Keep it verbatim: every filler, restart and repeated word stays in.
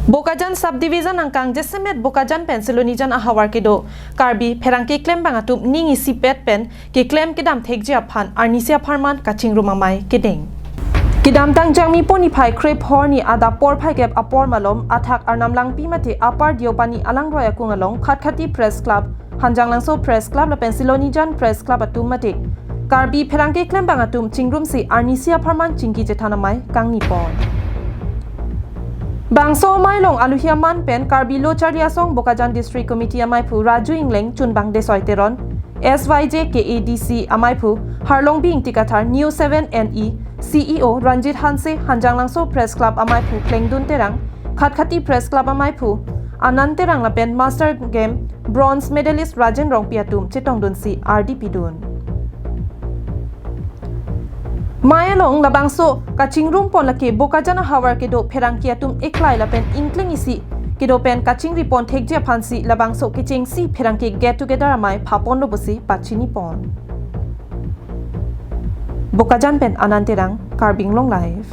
Bokajan Subdivision angkang jasemet Bokajan pen Silonijan ahavar kedo Karbi pherangke klembang atum ning isipet pen keklem kedam thekji aphan arnisi apharman kachingrum amei kedeng. Kedamtang Jangmi pon niphai kre-phongo adap porphai kep apor malom athak Arnam Langpi mate Upper Deopani alangroi akung along Khatkhati Press Club, Hanjanglangso Press Club lapen Silonijan Press Club atum mate Karbi pherangke klembang atum chingrumsi arnisi apharman chingki chethan amei kangni pon. Bangso amei along aluhi aman pen Karbi Lo Charli Asong Bokajan District Committee ameiphu Raju Engleng, Chunbang Desoi Teron, S Y J K A D C ameiphu Harlongbi Ingti Kathar, News seven N E C E O Ranjit Hanse, Hanjanglangso Press Club ameiphu Klengdun Terang, Khatkhati Press Club ameiphu Anand Terang lapen Master Game bronze medalist Rajen Rongpi atum chetongdunsi ardi pidun. Amei along labangso kachingrum pon lake Bokajan ahavar kedo pherangke atum eklai lapen ingkleng isi kedo pen kachingri pon thekji aphansi labangso kechengsi pherangke get together amei phaponlo pusi pachini pon. Bokajan pen Anand Terang, Karbi Anglong Live.